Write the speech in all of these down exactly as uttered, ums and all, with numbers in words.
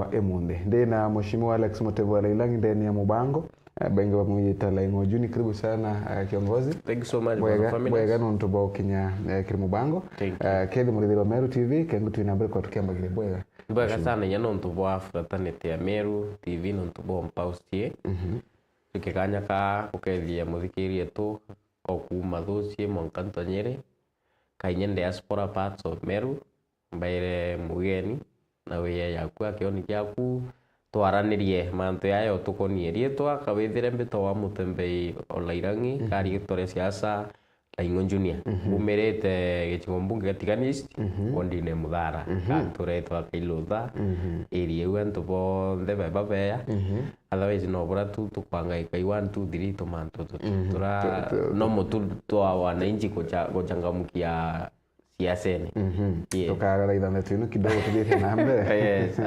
rwa imunthi. Ndi na Mheshimiwa Alex Mutebi wa Lailangi ndeni ya mubango, eh, baingi bamwita Laing'o Juni. Karibu sana, eh, kiongozi. Thank you so much, bwega, brother Family. Bwega nontu bwa ukinya, eh, kiri mubango. Thank you. Eh, kethi murithiri wa Meru T V, kengu twina mbere kwa tukiambagiria bwega. Bwega sana, inya nontu bwa fraternity ya Meru T V, nontu bwa mpausie. Mhm. Tukikanya ka ukethia muthikiri etu o kuuma Thucie mwanka Ntonyere, kainye diaspora parts of Meru, mbaire mugeni na wia yaku akioni kiaku, twaranirie mantu yaya utukonie. Riitwa kawithire mbitwa wa Mutembei o Lairangi, mhm, ka riitwa ria siasa Laing'o Junior. Mhm. Umirite gicigo mbunge gia Tigania East, mhm, wondine Muthara. Mhm. Ka nturetwa Kailutha, mhm, area iu antu bonthe beba beya. Mhm. Otherwise, no bura tu tukwangaika i one, two, three tumantu tutu. Mhm. Tura tu, tu, no mutu twa wananchi kucha-, kuchangamkia siasene. Mhm. Yeah. Tukarora ithanthatu ino kidogo tuthiite na mbere. Yes.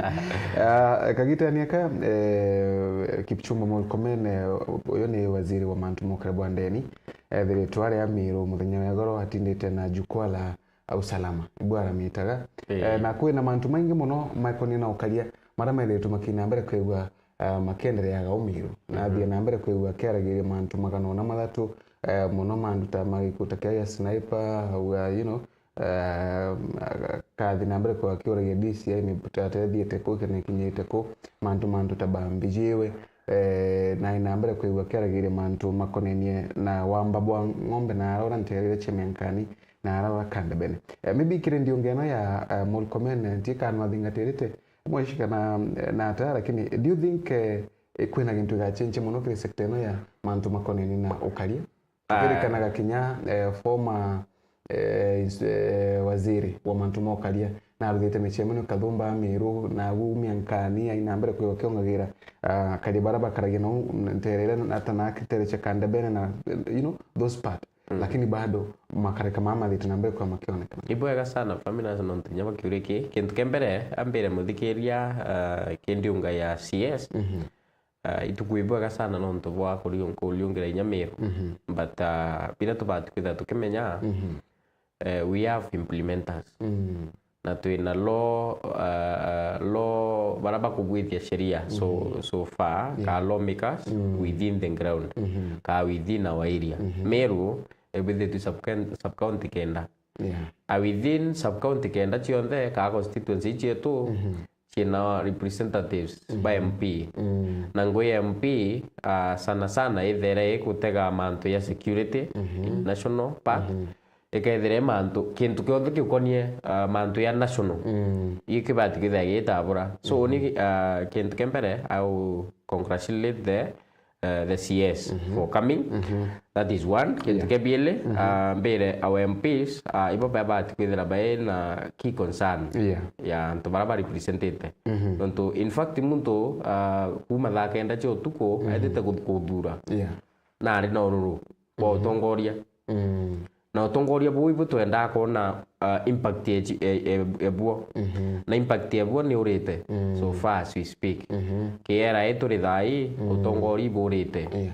Ah, kagitania ka, eh, Kipchumba Murkomen, eh, uyu ni waziri wa mantu mokare bwa ndeni. Ethiritwe ari Amiru muthenya wa igoro atindite na jukwaa la usalama. Ibu aramitaga. Eh. Eh, na kwina mantu maingi muno makonie na ukaria maria methiritwe makina mbere kwigua, ah, makiendereaga Umiru. Na, mhm, athie na mbere kwigua akiaragiria mantu magana ona mathatu, eh, muno mantu ta magikuta kia ya sniper, auga, you know, eh, akathi na mbere kwigua akiuragia D C I miputata ithiite ku, kana ikinyite ku, mantu, mantu ta bambijiwe, eh, na ina mbere kwigua akiaragiria mantu makonenie na wamba bwa ng'ombe na araura nteere iria cia miankani na araura kandebene. Eh, maybe kiri ndiungi ino ya, eh, Murkomen, ntikanwa thingatirite, mwishika na, na ata, lakini do you think, eh, eh, kwina gintu gigachenche muno kiri sector ino ya mantu makoneni na ukaria? Ah. Turirikanaga kinya, eh, former, eh, ins-, eh, waziri wa mantu ma ukaria, Naruthite micemanio Kathumba, Miru, na agu umia nkani, aina mbere kwiwa kiongagira, ah, kari bara bakaragia nau ntere iria na, ata na kitere cia Kandebene na, you know, those part. Mm. Lakini bado makareka mama mathite na mbere kwa makionekana. Ibwega sana, Famina, nontu kinya bakiuria ki, kintu kia mbere, ambire muthikiria, ah, kindiunga ya C S. Mhm. Ah, ituku ibwega sana nontu bwa kuriung-, kuriungira inya Miru. Mhm. But, ah, biria tubati kwithira tukimenya, mhm, eh, we have implementers. Mm. Na twina law, ah, law, bara bakubwithia sheria so, mhm, so far, yeah, ka lawmakers, mm, within the ground, mhm, ka within our area. Mhm. Miru, ibwithitwe sub-, sub-county kenda. Yeah. A within sub-county kenda cionthe, ka constituency cietu, mhm, ciina representatives, mhm, ba M P. Mm. Na ngui ya M P, ah, sana sana ithere ikutega mantu ya security, mhm, national part, mhm, ikethira i mantu, kintu kionthe kiukonie, ah, mantu ya national. Mm. Ii kibati kithira gitabura. So, mhm, ni, ah, kintu kia mbere, I will congratulate the eh, the C S, mhm, for coming. Mhm. That is one. Kintu, yeah, kia biili, mhm, ah, mbire our M Ps, ah, ibo babati kwithira bai na key concern, yeah, ya antu bara ba representite. Mhm. Nontu, in fact, muntu, ah, kuuma thaa kenda cia utuku, mhm, aitite ku-, kuthura. Yeah. Na ari na ururu bwa, mhm, utongoria. Mm. Na utongoria buu ibu twendaa kwona, uh, impact e-, e-, e-, ebuo. Mhm. Na impact ebuo ni urite, mm, so far as we speak. Mhm. Kiera i turi thaa ii, mm, utongoria iburite. Yeah.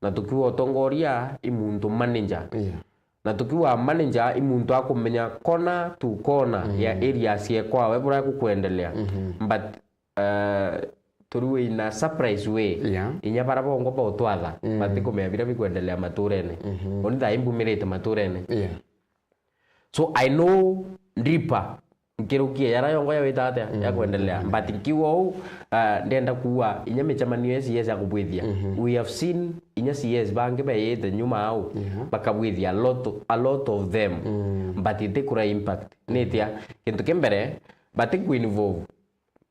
Na tukiuga utongoria i muntu manager. Yeah. Na tukiuga manager i muntu akumenya corner to corner, mm, ya areas ye kwawe buria gukwendelea. Mhm. But eh, turiwe in a surprise way. Yeah. Inya bara bongwa bautwatha, mm, batikumenya biria bikwendelea maturene. Mhm. Uni thaa imbumirite maturene. Yeah. So I know deeper nkirukie yara yongwa yawita atia, mm, ya kwendelea. Mm. But nkiuga uu, eh, ndenda kuuga inya micemanio ya C S ya kubwithia. Mhm. We have seen inya C S bangi beyite nyuma au, yeah, bakabwithia a lot, a lot of them. Mm. But itikura impact. Nitia, kintu kia mbere, batiku involve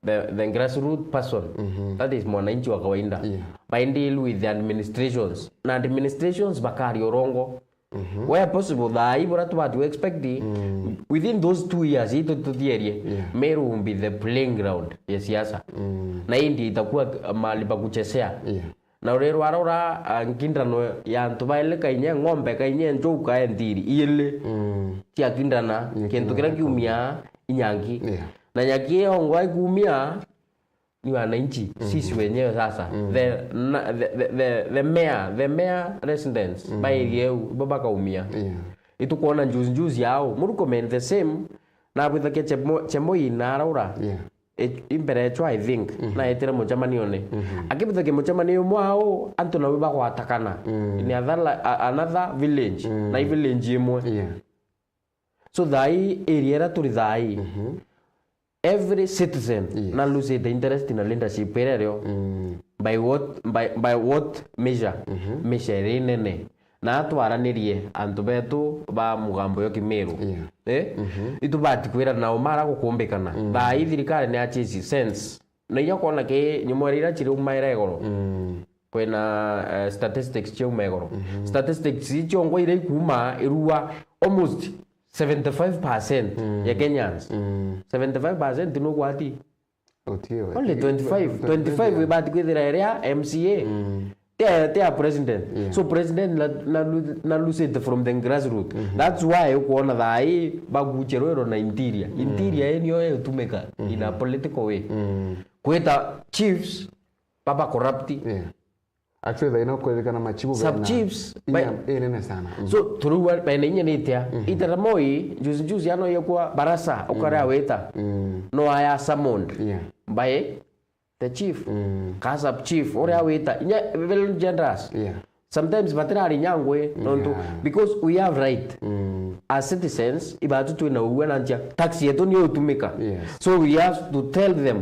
the, the grassroot person, mhm, that is mwananchi wa kawaida. Yeah. Ba deal with the administrations. Na administrations bakaria urongo. Mhm. Where possible, thaa ii buria tubati expect, mm, within those two years, ii tu-, tuthierie, yeah, Meru will be the playing ground ya siasa. Mm. Na indi itakuwa mahali pa kuchezea. Yeah. Na urirwa arora, ah, nkindano ya antu baili, kainya ng'ombe, kainya njogu, kae nthiri, iili, mm, ciakindana, kintu kiria kiumia i nyaki. Yeah. Na nyaki iyo ngwa ikumia ni wananchi, mhm, sisi wenyewe sasa. Mm. The, na, the, the, the, the mere, the mere residents, mm, ba area iu, ibo bakaumia. Yeah. Itukwona juzi juzi au, Murkomen the same, na abwithakia Chemo-, Chemoi na araura. Yeah. I-, imbere echwa, I think, mhm, na etire mucemanione. Mhm. Akibithagia mucemanio umwe au, antu nabo bagwatakana. Mm. In another, a-, another village, mm, na i village imwe. Yeah. So thaa ii, area iria turi thaa ii, mhm, every citizen, yes, na lose the interest in a leadership iria irio. Mm. By what, by, by what measure? Mhm. Measure iri nene. Na atwaranirie antu betu ba mugambo yo Kimiru. Yeah. Eh? Mhm. Itubati kwira nao mara gukumbikana. Mm. Thaa ii thirikari ni achisi sense. Na inya kwona ki nyumo iria iria ciri umaira igoro. Mm. Kwina, eh, statistics ciauma igoro. Mhm. Statistics icio ngwa iria ikuuma irua almost seventy-five percent, mm, ya Kenyans. Mm. Seventy-five percent ni ugwati. Only twenty-five, twenty-five ibati kwithira iria M C A. Mm. Tia, tia president. Yeah. So president na, na, na lose it from the grassroots. Mhm. That's why ukwona thaa ii baguche rwiro na interior. Mm. Interior ii niyo itumika in a, mhm, political way. Mm. Kwita chiefs, baba corrupt. Yeah. Actually, thaino kwirikana machibu sub chiefs, inya, by, inene sana. Mm. So, through bene inya nitia, mhm, itara moi, juzi juzi ano yekwa barasa, ukare, mm, awita. Mm. No aya summoned, yeah, by the chief. Mm. Ka sub chief, ore, mm, awita. Inya very generous. Yeah. Sometimes batirari nyangwe, nontu, yeah, because we have right. Mm. As citizens, ibatu twina uwe na ntia, tax yetu niyo itumika. Yes. So we have to tell them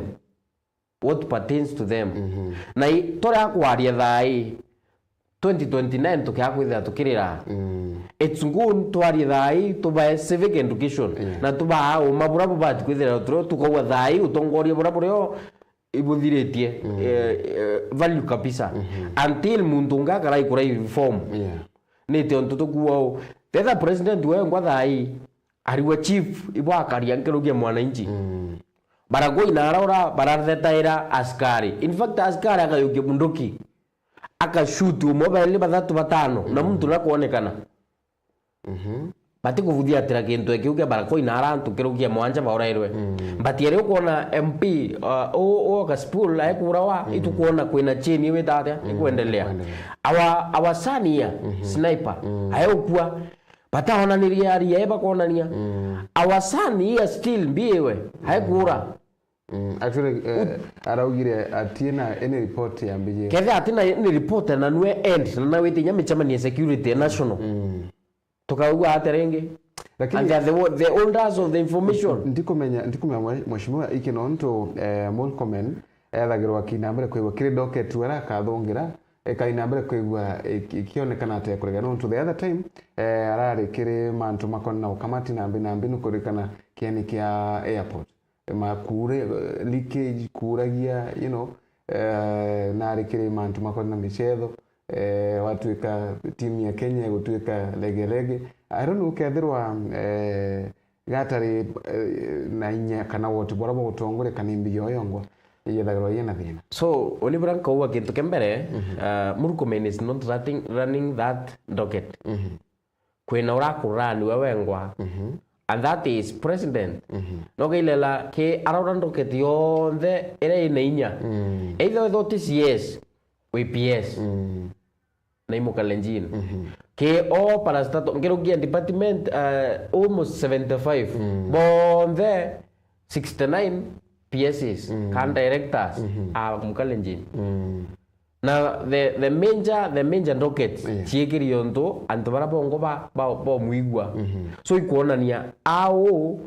what pertains to them. Mhm. Na i-, turia kwaria thaa ii, twenty twenty-nine tukia kwithira tukirira. Mm. It's good twarie thaa ii, tubae civic education. Yeah. Na tubaa uma buria bubati kwithira turio, tukauga thaa ii utongoria buria burio ibuthiritie, mm, eh, eh, value kabisa. Mhm. Until muntu ungi akara ikura reform. Yeah. Nite untu tukuwa u. Tetha president wengwa thaa ii, Ariwa chief, ibo akaria nkirugia mwananchi. Mm. Barakoi na arora, barathetaira askari. In fact, askari akayukia bunduki. Akashuti umwe, bairi, bathatu, batano, na muntu nakwonekana. Mhm. Batikubuthiatira kintu ekiu kia Barakoi na ara antu kirugia mwanja baurairwe. Mm. But yari ukwona M P, uh, u, u Kasipul aekurawa, mm, itukwona kwina chain iwita atia, mm, ikwendelea. Ikwendelea. Our, our son here, mhm, sniper, mm, aeukua. Bataonanirie aria, bakonania. Mm. Our son here still mbiwe, aekura. Mm, actually, eh, araugire atina any report ya mbiji. Kethe atina any report na nwe end, na nawite inya micemania security national. Mm. Tukaugua atia ringi? Lakini and they are the, the holders of the information. Ndikumenya, ndikumenya mwe-, mheshimiwa, iki nontu, eh, Murkomen ethagirwa akina mbere kwigua kiri docket wera akathungira, ikaina mbere kwigua iki-, ikionekana atia kurega. Nontu the other time, eh, arari kiri mantu makoni na ukamati na mbi na mbi nukurikana kieni kia airport. Makure, eh, leakage, kuragia, you know, eh, nari kiri mantu makoni na micetho, eh, watwika timu ya Kenya igutwika legelege. I don't know, ukethirwa, eh, gatari, eh, na inya kana woti bora bwa gutongoria kana imbi yoyongwa, yethagirwa yina thina. So, uni bura nkauga kintu kia mbere, mhm, uh, Murkomen is not running, running that docket. Mhm. Kwina urakurura niwe wengwa, mhm, and that is president. Mhm. No gailela ki araura ndoketi yonthe iria ina inya. Mm. Either wethwa uti C S, wi P S. Mm. Na imukalenjin. Mhm. Ki o parastatal, ngirugia department, uh, almost seventy-five. Mm. Bonthe sixty-nine P Ss, mm, kana directors, mhm, a mukalenjin. Mm. Na the, the major, the major dockets, yeah, ciikiri untu antu bara bongo ba, ba, bomwigua. Mhm. So ikwonania au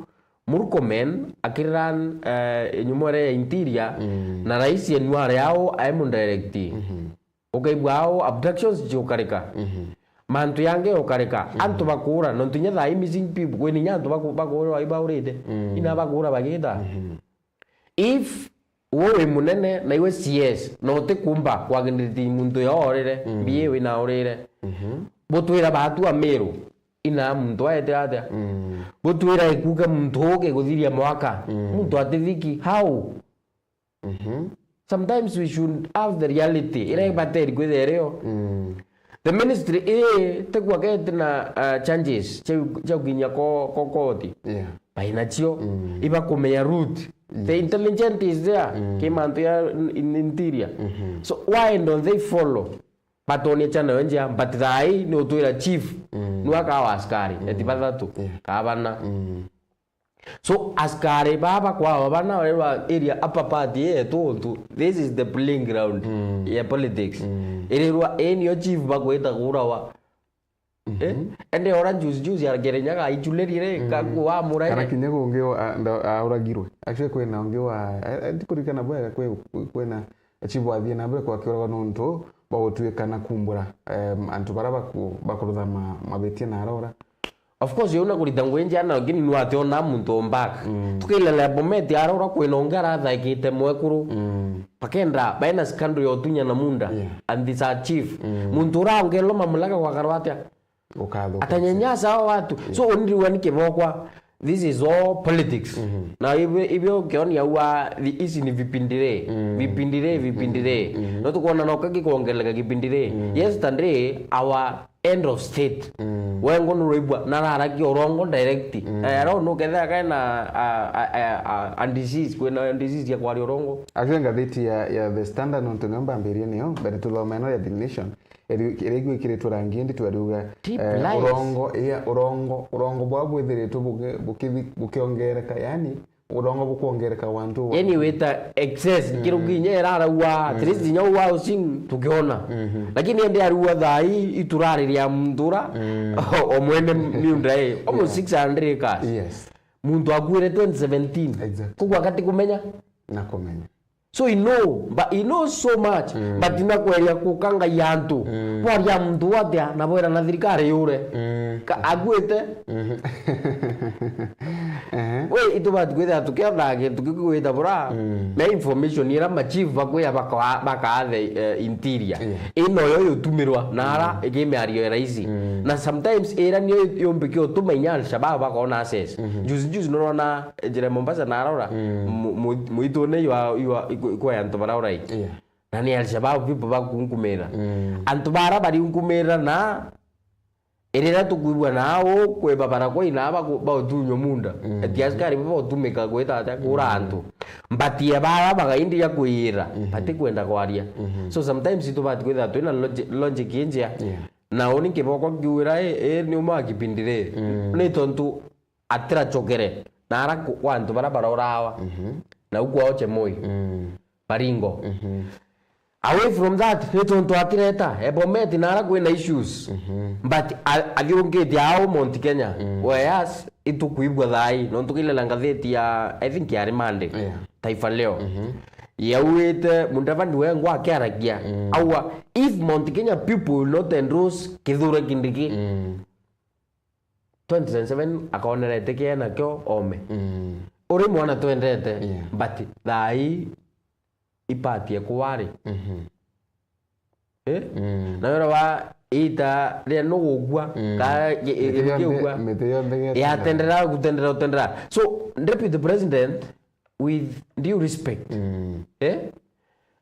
Murkomen akiriran, eh, nyumo iria ya interior, mm, na rais enware au aimu direct. Mhm. Ukaigua au abductions ciukarika. Mhm. Mantu yangi ukarika. Mhm. Antu bakuura, nontu inya thaa ii missing people, kwina inya antu baku-, bakuurwa ibaurite. Mm. Ina bakuura bagita. Mhm. If we wi munene na iwe C S, na utikumba kwagindiritia muntu ya orire, mm, mbie wina orire. Mhm. Butwira baatu a Meru, ina muntu aete atia? Mm. Butwira ikuke muntu uke guthiria mwaka. Mm. Muntu atithiki. How? Mhm. Sometimes we should have the reality. Iria, yeah, ibateri kwithia irio. Mm. The ministry ii tikwakete na, uh, charges cia, cia gukinyia ko, ko koti. Yeah. Bainacio. Mm. Ibakumenya route. Yes. The intelligent is there. Mm. Ki mantu ya in-, in-, interior. Mhm. So why don't they follow? Batonie channel yo njia, but thaa ii ni utwira chief. Mm. Niwe akawa askari, mm, eti bathatu, yeah, ka bana. Mm. So, askari baa bakwao bana barirwa area upper part yetu untu, this is the playing ground, mm, ya politics. Mm. Irirwa, ii nio chief bakwita kuurawa. Mhm. Eh? Ende ora juice juice ya Kirinyaga aichulerire, mm, kaku wa murai. Kana kinya kungi wa, a, nda-, auragirwe. Actually, kwina ungi wa, a, a, ndikurikana bwega, kwi, kwina chief athie na mbere kwa kiuraga nontu bwa gutuika na kumbura, em, antu bara baku-, bakurutha ma-, mabitia na arora. Of course, yo na kurita ngui njia na ngini nwate ona muntu o back. Mm. Tukailelea Bomet ara ura kwina ungi arathaikite mwekuru. Mm. Bakenda, baina scandal ya utunya na munda. Yeah. And this a chief. Mm. Muntu ura ungi lo mamulaka kwa karwatia. Ukathuka. Atanyanyasa hao watu. Yeah. So, uniriwa ni kibokwa. This is all politics. Mhm. Na ibyo, ibyo ukiona wa, the, ici ni vipindire. Mm. Vipindire, vipindire. Mhm. No tukuona no kaki kuongeleka kipindire. Mm. Yesterday, our end of state. Mm. Wengo nuraigua, nararagia urongo direct. Mm. Eh, aro no ketha kae na, a, a, a, a, a disease, kwina disease ya kwaria urongo. Actually, ngathiti ya, ya The Standard nontu nio mbambirie niyo, mbere tuthome ino ya The Nation. Iri-, iria igwikiritwe rangi indi twariuga, deep eh, lies. Urongo, iya, urongo, urongo bwa bwithiritwe buki-, bukithi-, bukiongereka, yani, urongo bukwongereka wantu wa. Yani wita excess, mm, kiru kinya iraragwa, at least, mm, inya wa housing tukiona. Mhm. Lakini ende arua thaa ii iturari ria muntu ura, mm, o mwene miunda ii, almost, yeah, six hundred acres. Yes. Muntu akuire twenty seventeen. Exactly. Koguo akati kumenya. Na kumenya. So he know, but he knows so much, mm, but nakweria kukangaia antu. Mm. Kwaria muntu atia na bwera na thirikari yure. Mm. Ka-, aguite. Mhm. Ehe. We itubati kwithira tukiona gintu kiu gwita bura, mm, me information ira machief bakwia baka-, bakaathe, eh, interior. Yeah. Ino yo yutumirwa na ara, mm, ikimiario ya raisi. Mm. Na sometimes ira niyo yumbikia utuma inya Al-Shabaab bakona access. Mhm. Juzi juzi nurona njira ya Mombasa narora, mm, mu-, mu-, muitune ywa, ywa, ikwe antu bara urai. Yeah. Na ni Al-Shabaab people bakunkumira. Mm. Antu bara bariunkumira na irira tukwigua nao kwi babara kwa ina baku-, bautunywa munda. Mm. Ati askari bo bautumika gwita atia kura, mm, antu. But ya bara bagaindia kwiyira, mhm, batikwenda kwaria. Mhm. So sometimes itubati kwithira twina logi-, logic injia. Yeah. Na uni kiboko kiuira, "Ii, ii ni umwe wa kipindi ri." Mm. Ni tontu atiracokere na ara ku-, kwa antu bara barorawa. Mhm. Na u kwao Chemoi. Mm. Baringo. Mhm. Away from that, ni tontu akireta e Bomet na ara kwina issues. Mhm. But a-, athiungite ao Mount Kenya. Mm. Whereas itukwigua thai, nontu kilela ngatheti ya, I think yari Monday, yeah, Taifa Leo. Mhm. Yauite Mudavadi wengwa akiaragia. Mm. Aua, if Mount Kenya people will not endorse Kithure Kindiki, mm, twenty twenty-seven akaonera itikia nakio ome. Mm. Uri mwana twendete, yeah, but thai ipatie kuwari. Mhm. Eh? Mm. Na wira wa ita ria nugugua, mm, ka, i-, i-, miti yonthe, giugua, miti yonthe getendera, yatendera, gutendera, gutendera. So, Deputy President, with due respect, mm, eh?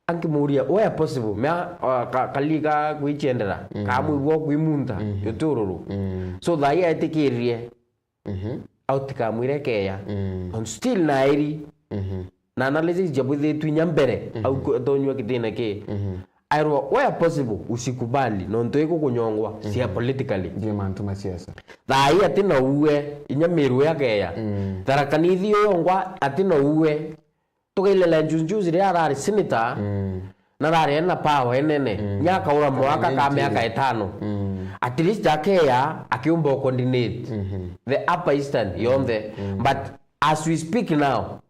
Ankimuria, where possible, mea, uh, ka-, kaliga kuichendera, mm, kamwigua kuimunta, mm, yutururu. Mm. So, thai aitikirie, mhm, au tikamwire keya. Mm. And still nairi. Mhm. Na analysis jabwithitwe inya mbere, mhm, au ku-, tonyua kitine ki. Mhm. Airwa, where possible, usikubali, nontu ikukunyongwa, mhm, cia politically. Ndio mantu ma siasa. Thai ati na uwe, inya Meru yakeya. Mm. Tharaka Nithi yongwa, ati na uwe. Tukailela juzi juzi riria arari senator, mm, na arari ena power enene. Mm. Nya akaura mwaka ka miaka itano. Mm. At least akeya, akiumba u coordinate, mhm, the Upper Eastern yonthe. Mm. But as we speak now,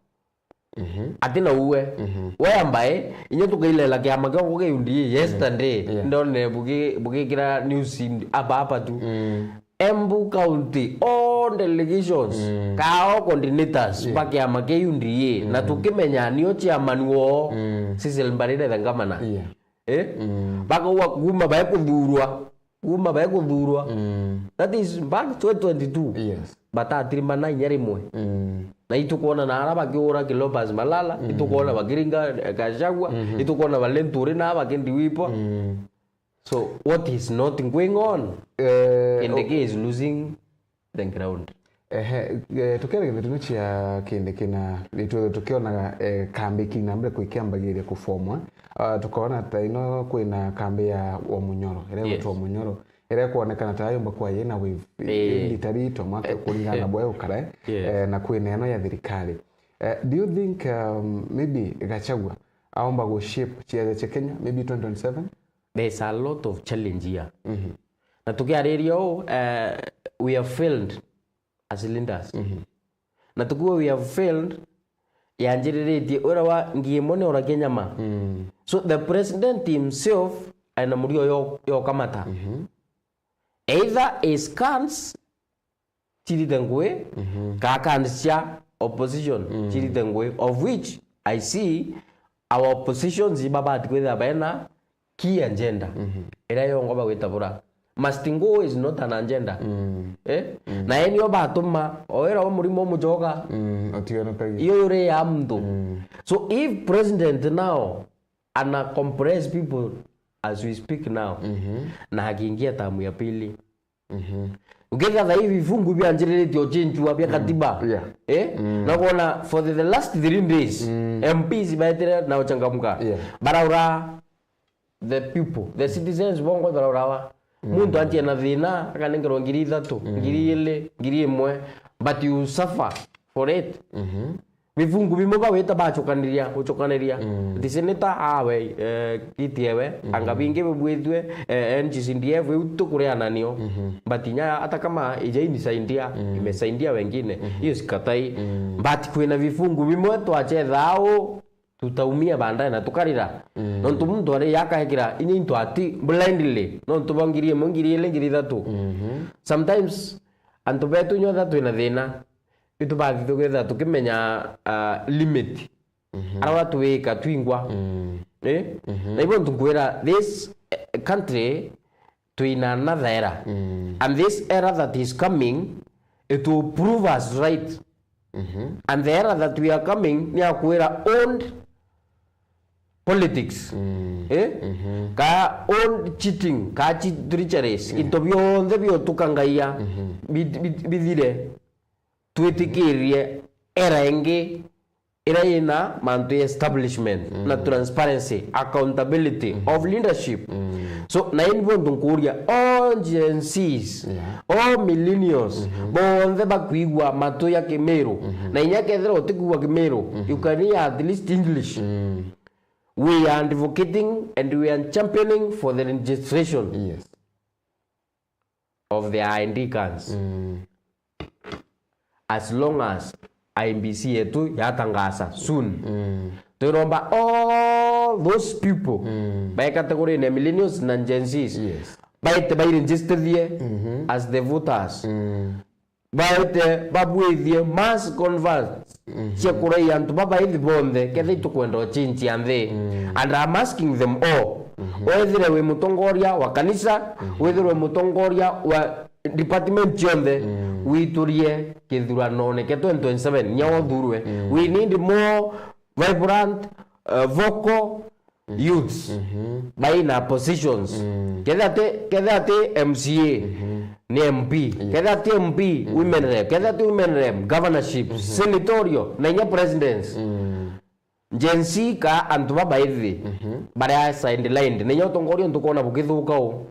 mhm, ati na uwe. Mhm. Whereby, inya tukailela kiama kia ngugi U D A yesterday, mm, yeah, ndone bugi-, bugikira news in-, hapa hapa tu. Mm. Embu County, all delegations, mm, ka all coordinators, yeah, ba kiama kia U D A, na, mm, tukimenya nio chairman woo, mm, Cecil Mbarire the governor. Yeah. Eh? Mm. Bakauga kuma bae kuthurwa, kuma bae kuthurwa. Mm. That is back twenty twenty-two. Yes. Batatirimana inya rimwe. Mm. Na itukwona na ara bakiura Cleopas Malala, mm, itukwona bakiringa, eh, Gachagua, mhm, itukwona ba Linturi na bakindi wipo. Mm. So, what is not going on? Eh, Kindiki o- is losing the ground. Ehe, eh, tukiaria githuurano cia Kindiki na nitwithwe tukionaga, eh, kambi kina mbere kwikiambagiria kufomwa. Ah, tukoona ta ino kwina kambi ya Wamunyoro, iria, yes, igwitwa Wamunyoro, iria ikwonekana ta yumba kwa yina wave, eh, indi ta rito mwaka, eh, kuringana na bwe ukara, eh, yes, eh, na kwina ino ya thirikari. Eh, do you think, um, maybe Gachagua aumba gu shape ciaja cia Kenya, maybe twenty twenty-seven? There's a lot of challenge here. Mhm. Na tukiariria uu, eh, we have failed as leaders. Mhm. Na tukiuga we have failed, yanjiriritie ura wa ngi imwe ni urakia nyama. Mm. So the president himself aina murio yo, yo kamata. Mhm. Either his cans cirite ngui, mhm, ka cans cia opposition, mm, cirite ngui, of which I see our oppositions ibabati kwithira baina key agenda, mhm, iria yongwa bagwita bura. Must go is not an agenda. Mm. Eh? Mm. Na enio batuma, o ira o murimo mujoka. Mm, otiga no pegi. Iyo yuri ya muntu. Mm. So if president now ana compress people as we speak now, mhm, na akiingia tamu ya pili, mhm, ukethira thaa hii vifungu bianjiriritie uchinjua bia, mm, katiba. Yeah. Eh? Mm. Na kuona for the, the last three days, mm, M Ps baetire na uchangamka. Yeah. Baraura the people, the citizens bongwa baraurawa. Mm. Muntu anjie na thina, akanengerwa ngiri ithatu, mm, ngiri ili, ngiri imwe, but you suffer for it. Mhm. Bifungu bimwe bawita bachukaniria, guchukaniria. Mm. Ti senator awe, eh, kiti ewe, mhm, anga bingi bibwithwe, eh, N G C D F, iu tukuriana nio. Mhm. But inya hata kama ija inisaidia, mm, imesaidia wengine, mhm, hiyo sikatai. Mm. But kwina bifungu bimwe twachetha au, tutaumia baadaye na tukarira. Mm. Nontu muntu ari yakaekira inya into ati blindly, nontu bwa ngiri imwe, ngiri ili, ngiri ithatu. Mhm. Sometimes antu betu inya ethira twina thina, itubathi tukethira tukimenya, ah, limit. Mhm. Ara batwika twingwa. Mm. Eh? Mhm. Na ibo ntukwira, this, eh, country, twina another era. Mm. And this era that is coming, it will prove us right. Mhm. And the era that we are coming, ni akwira old politics. Mm. Eh? Mhm. Ka old cheating, ka cheat treacheries, yeah, into bionthe biotukangaia, mhm, bi-, bi-, bithire. Twitikirie era ingi ira yina mantu ya establishment, mm, na transparency, accountability, mm, of leadership. Mm. So, na ini buntu nkuria, all Gen Zs, yeah, all millennials, mhm, bonthe bakwigua matu ya Kimiru, mhm, na inya kethira utikwigua Kimiru, mhm, you can hear at least English. Mm. We are advocating and we are championing for the registration, yes, of their I D cards. Mm. As long as I E B C yetu yatangaza soon. Mm. Twiromba all those people, mm, bai category ya millennials na Gen Zs, yes, baite bairegistithie, mhm, as the voters. Mm. Baite babwithie mass convert, mhm, cia kuraia antu babaithi bonthe, kethira itukwenda uchinchia nthi. Mm. And I'm asking them all. Mhm. Wethire wi mutongoria wa kanisa, mhm, wethire wi mutongoria wa department cionthe, mm, witurie kithuranone kia twenty twenty-seven, nya wothurwe. Mm. We need more vibrant, uh, vocal, mhm, youths, mhm, baina positions. Mm. Kethira ati, kethira ati M C A, mhm, ni M P. Yes. Kethira ati M P, mhm, women rep. Kethira ati women rep, governorship, mhm, senatorial, na inya presidents. Mm. Gen Z ka antu babaithi, mhm, baria sidelined. Na inya utongoria untu kwona bukithuka u,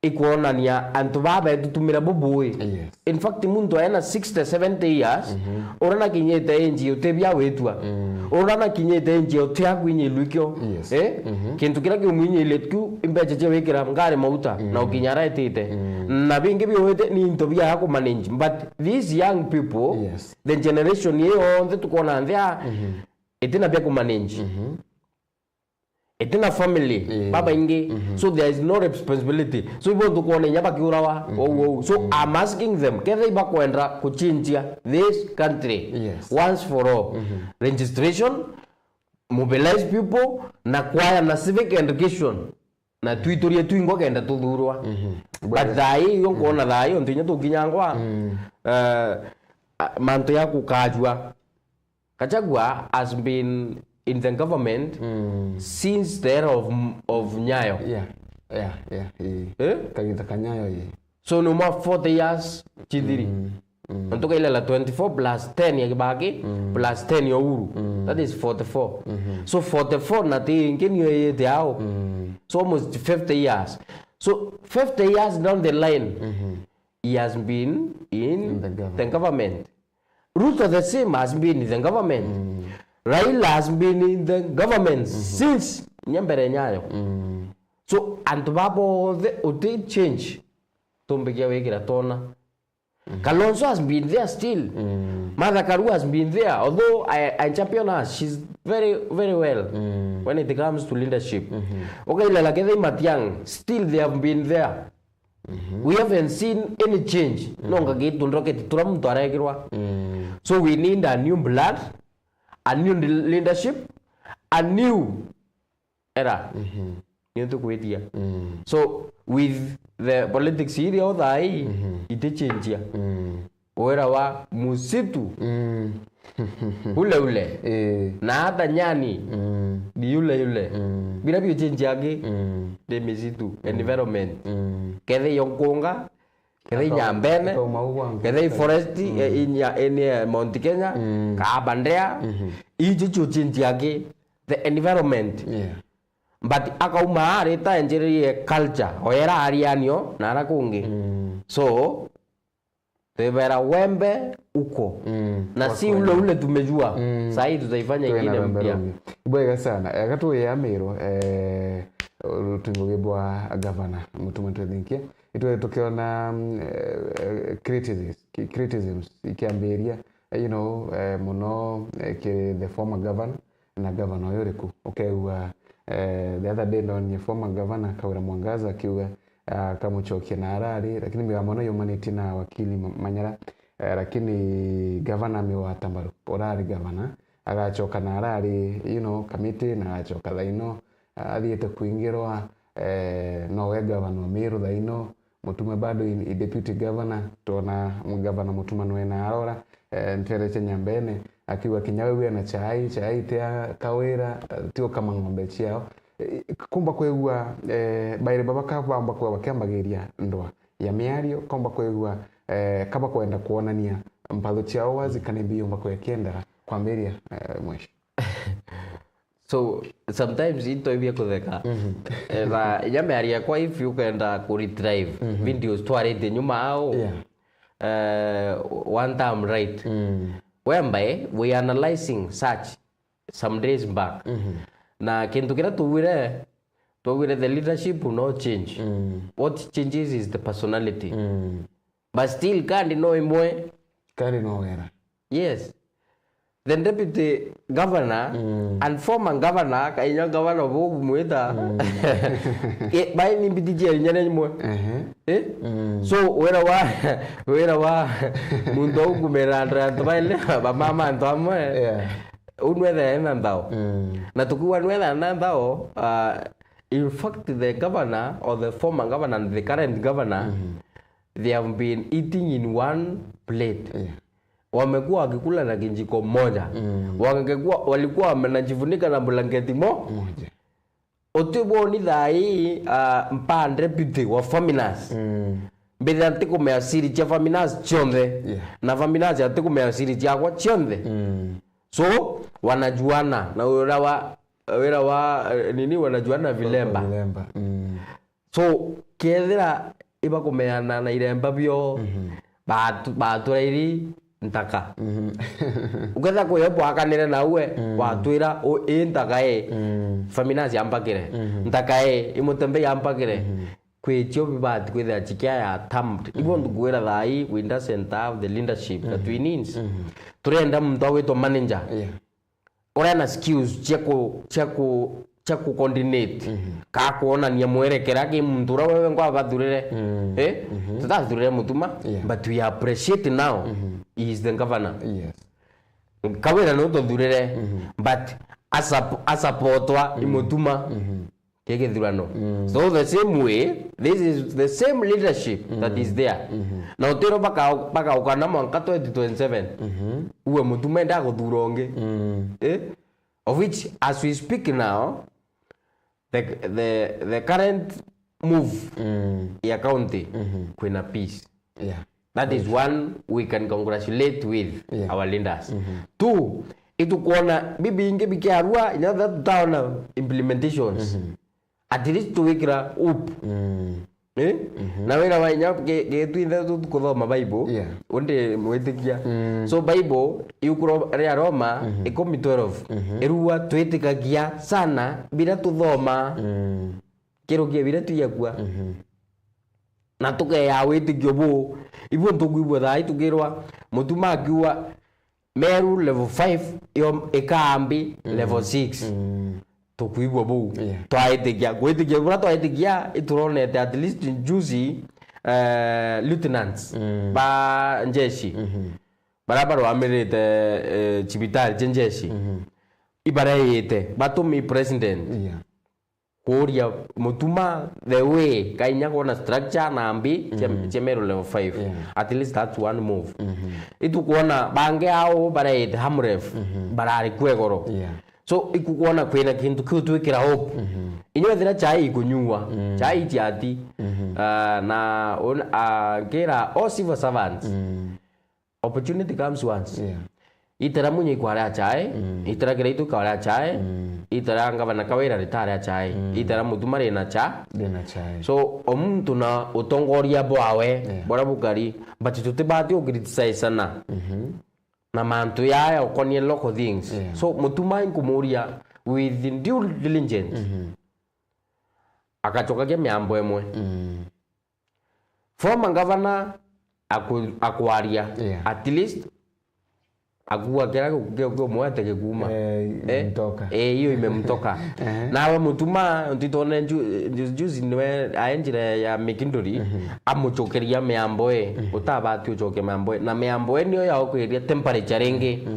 ikwonania antu baba betutumira bubui. Yes. In fact, muntu aena sixty, seventy years, mhm, urana kinyite inji utibia witua. Mm. Urana kinyite inji utia kwinyilwa ikio. Yes. Eh? Mhm. Kintu kiria kiumwinyilie kiu, imbecha cia wikira ngari mauta, mm, na ukinya ara itite. Mm. Na bingi biuite ni into bia kumanage. But these young people, yes, the generation iyo yonthe tukona nthia, mhm, itina bia kumanage. Mhm. Itina family, yeah, babaingi. Mhm. So there is no responsibility. So ibo tukwona inya bakiurawa, mhm, ou, ou. So, mhm, I'm asking them, kethira ibakwenda kuchinjia this country, yes, once for all, mhm, registration, mobilize people, na kwaya na civic education, na twiturie twingwa kenda tuthurwa. Mhm. But thaa ii, iyo nkwona, mhm, thaa ii, ontu inya tukinyangwa, mm, eh, a-, mantu ya gukajua. Gachagua has been in the government, mm, since the era of, of Nyayo. Yeah, yeah, yeah, ii. Eh? Kagiita ka Nyayo, ii. So, ni mwa forty years chithiri. Mm, mm. Na tukailela twenty-four plus ten ya Kibaki, mm, plus ten ya Uhuru. Mm. That is forty-four. Mm-hmm. So, forty-four na ti ingi niyo iyite ao. Mm. So, almost fifty years. So, fifty years down the line, mm-hmm, he has been in, in the government. The government. Ruto the same has been in the government. Mm. Raila has been in the government, mm-hmm, since nya mbere Nyayo. Mm. So, antu baba bonthe uti change tumbikia wikira tona. Mm. Kalonzo has been there still. Mm. Martha Karua has been there, although I, I champion her, she's very, very well, mm, when it comes to leadership. Mm-hmm. Ukailela kethira i Matiang'i, still they have been there. Mhm. We haven't seen any change. Mhm. Nonga gitu ndoketi tura muntu arekirwa. Mm. So we need a new blood, a new leadership, a new era. Mhm. Niyo tukwitia. Mm. So with the politics iria o thaa ii, mhm, itichinjia. Mm. Wira wa musitu, mm, ule ule. Ii. Na hata nyani, mm, ni yule yule. Mm. Bila biuchinjia angi, mm, ni misitu, mm, environment. Mm. Kethe yo nkunga, kethe i Nyambene, kethe i forest, mm, eh, in ya, in, eh, Mount Kenya, mm, ka Aberdare. Mhm. Icio ciuchinjia angi, the environment. Yeah. But akauma arita enjererie culture, oyera arianio na ara kungi. Mm. So, twibera wembe uko. Mm, na si ule ule tumejua. Mm. Saa hii tutaifanya ingine mpya. Bwega sana. Eka tuye Amiro, eh, rutumo bwa gavana, Mutuma Ntwethinkia. Itwe tukiona, mm, eh, eh, criticisms, ki-, criticisms ikiambiria, eh, you know, eh, muno, eh, ki the former governor. Na gavana uyu uriku? Ukeigua, eh, the other day ndonire former governor Kawira Mwangaza akiuga, ah, akamucokia na arari, lakini migambo ino yumanitie na wakili Ma-, Manyara. Eh, lakini gavana amigwata mbaru, urari gavana, agacoka na arari, you know, kamiti, na agacoka thaino, athiite kuingirwa, eh, nowe gavana wa Meru thaino, Mutuma bado i, i deputy governor, twona gavana Mutuma nwe na arora, eh, ntere cia Nyambene, akiuga kinya we wina chai, chai tia Kawira, eh, ti ukama ng'ombe ciao. Eh, kumba kwigua, eh, bairi baba ka bamba kwa bakiambagiria ndwa ya miario, komba kwigua, eh, kaba kwenda kwonania mpatho ciao wazi kana imbi yumba kwekienda kwambiria, eh, mweshi. So, sometimes into ibia kutheka. Mhm. Eh, na inya miario yakwa, if you kenda ku retrieve Mhm. videos twarite nyuma au, Yeah. eh, one time right. Mm. Whereby we analyzing such some days back. Mhm. Na kintu kiria tugwire, tugwire the leadership will not change. Mm. What changes is the personality. Mm. But still, kandi no imwe. Kandi no wera. Yes. The deputy governor Mm. and former governor, kainya governor bugumwita. Mm. Eh, bai ni mbiti cia inya ni imwe. Ehe. Eh? Mm. So, wira wa, wira wa muntu au kumera antu, antu baile, bamama antu amwe. Yeah. Unwethe ena nthao. Mm. Na tukiuga nwethe na nthao, uh, in fact, the governor or the former governor and the current governor, Mm-hmm. they have been eating in one plate. Yeah. Wamekuwa wakikula na kijiko moja. Mm. Wangekuwa, walikuwa wanajifunika na blanketi mo. Moja. Utiboni thaa ii, ah, mpa deputy wa Faminas. Mm. Mbithira ntikumea siri cia Faminas cionthe. Yeah. Na Faminas atikumea siri ciakwa cionthe. Mm. So, wanajuana. Na wira wa, wira wa, eh, nini, wanajuana vilemba. Vilemba. Mm. So, kethira ibakumeana na iremba bio, Mhm. batu-, batwira iri ntaka. Mhm. Ukethira kuyo bwakanire nawe, Mm. watwira, "U-, i ntaka i, Mm. Faminas yampakire. Mhm. Ntaka i, i Mutembei yampakire." Mhm. Kwi cio bibati kwithira cikiaya termed. Ibo Mhm. ndukwira thaa ii, we doesn't have the leadership that Mhm. we needs. Mhm. Turenda muntu agwitwa manager. Yeah. Uria na skills cia ku, cia ku, cia ku coordinate, Mhm. ka kwonania mwerekera ki muntu uria wewe ngwa bathurire. Mm. Eh? Mhm. Tutathurire Mutuma, Yeah. but we appreciate now Mhm. he is the governor. Yes. Kawira no tuthurire, Mhm. but asap-, asapotwa i Mhm. Mutuma. Mhm. Ki githurano. Mm. So the same way, this is the same leadership that is Mm. there. Mhm. Na utiro baka-, bakaukana mwanka twenty twenty-seven. Mhm. Uwe Mutuma enda guthura ungi. Mm. Eh? Of which, as we speak now, the, the, the current move Mm. ya county, Mhm. kwina peace. Yeah. That is one we can congratulate with Yeah. our leaders. Mhm. Two, itukwona bibingi bikiarua, inya that tutaona implementations. Mhm. At least tuwikira hope. Mm. Eh? Mhm. Na wira wa inya ge-, ge-, twinthe tu-, tukuthoma Bible, Yeah. undi mwitikia. Mm. So Bible, iukuro ria Roma, Mhm. ikumi twelve, Mhm. irua twitikagia sana bira tuthoma. Mm. Kirukia bira tuyakua. Mhm. Na tukeya witikio buu. Ibu ntukwigua thaa ii tukirwa Mutuma akiuga Meru level five, yo ikaambi Mm. level six. Mm. Tukwigua buu. Yeah. Twaitikia. Gwitikia buria twaitikia, ituronete at least juzi, eh, lieutenants Mm. ba njeshi. Mhm. Baria barwamirite, eh, cibitari cia njeshi. Mhm. Ibareite. Batumi president. Yeah. Kuuria Mutuma the way, kainya kwona structure na mbi cia, Mhm. cia Meru level five. Yeah. At least that's one move. Mhm. Itukwona bangi ao bareite Hamref, Mhm. barari kwegoro. Yeah. So, ikukwona kwina kintu kiu twikira hope. Mhm. Inywe thira chai ikunyua, Mm. chai chiati. Mhm. Ah, na un-, ah, nkira all civil servants. Mm. Opportunity comes once. Yeah. Itera Munyi ikwaria chai, Mm. itera Kiraitu ikwaria chai, Mm. itera Ngavana Kawira ritaria chai, Mm. itera Mutuma rina cha. Rina chai. So, o muntu na utongoria bwawe, Yeah. bora bukari, but tutibati u criticize sana. Mhm. Na mantu yaya ukonie local things. Yeah. So, Mutuma nkumuria with due diligence. Mhm. Akachokagia miambo imwe. Mm. Former governor aku-, akwaria. Yeah. At least Akua kira kiu kiumwete gikuuma. Eh, imemtoka. Eh, hiyo imemtoka. Ehe. Nawe Mutuma, ntitone ju-, ju-, juzi niwe aenjire ya Mikinduri, amucokeria miambo e, utabati ucoke miambo e. Na miambo e niyo yaukiriria temperature ringi.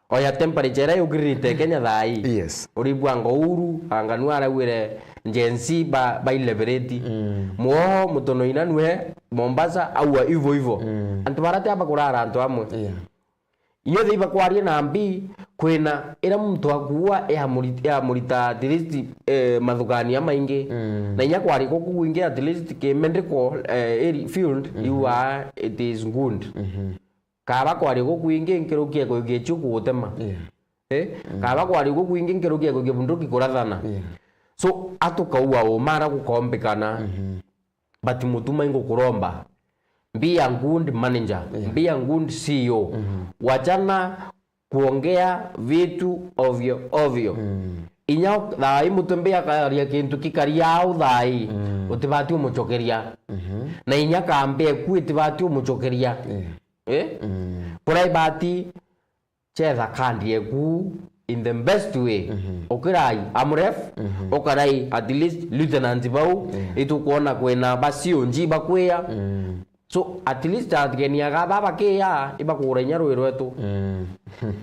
Oya temperature iria yukirite Kenya thaa ii. Yes. Uribua Ngouru, Anganu arauire Gen Z ba, bailebereti. Mwoho, Mutono Inanue, Mombasa, aua ivo ivo. Antu bara ti aba kurara antu amwe. Yeah. Inyo thiba kwaria na mbi, kwina ira muntu akuua yamuri-, yamurita at least, eh, mathugania maingi. Na inya kwaria kuku kwingi at least ki medical, eh, area field, you are, it is good. Kaba kwaria gukwingi nkiruki ya kuigia icio kugutema. Yeah. Eh? Kaba kwaria gukwingi nkiruki ya kuigia bunduki kurathana. Yeah. So, atukaua umara gukombikana. But Mutuma ingukuromba. Be a good manager. Yeah. Be a good C E O. Wachana kuongea vitu ovyo ovyo. Inya thaa ii Mutumbi akaria kintu kikaria au thaa ii, utibati umucokeria. Na inya kambi eku itibati umucokeria. Yeah. Eh? Kurai bati chetha kandi eku in the best way. Ukirai amref, ukarai at least lieutenant bau, itukwona kwina ba C O G bakwia. So at least atigeni aga baba kia ibakugura inya rui rwetu.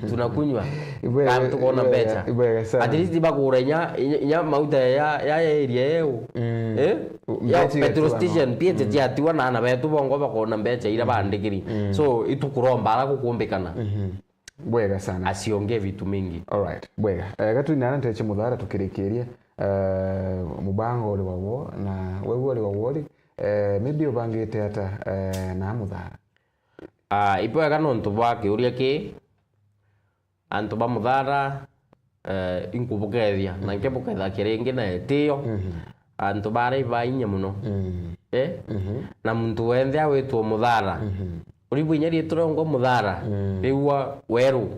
Tunakunywa. Ibwega, kandi tukona ibwega, mbecha. Ibwega sana. At least ibakugura inya, inya, inya mauta ya, ya, ya area yeu. Eh? Ya mbecha petrol igatiwa station no. Pia tiatiwa na ana betu bongo bakona mbecha ira bandikiri. So itukuromba ara gukumbikana. Bwega sana. Asiongee vitu mingi. Alright, bwega. Eh, gatwinana nteche Muthara tukirikiria. Eh, mubango uri wa wo, na wewe uri wa wori. Eh, maybe ubangite ata, eh, na Muthara? Ah, ibwega nontu bwa kiuria ki, antu ba Muthara, eh, inkubukethia, na nkibuketha kiringi na itio. Antu bara iba inya muno. Eh? Na muntu wenthe awitwo Muthara. Uri bwinya riitwa riongwa Muthara, riu wa weru.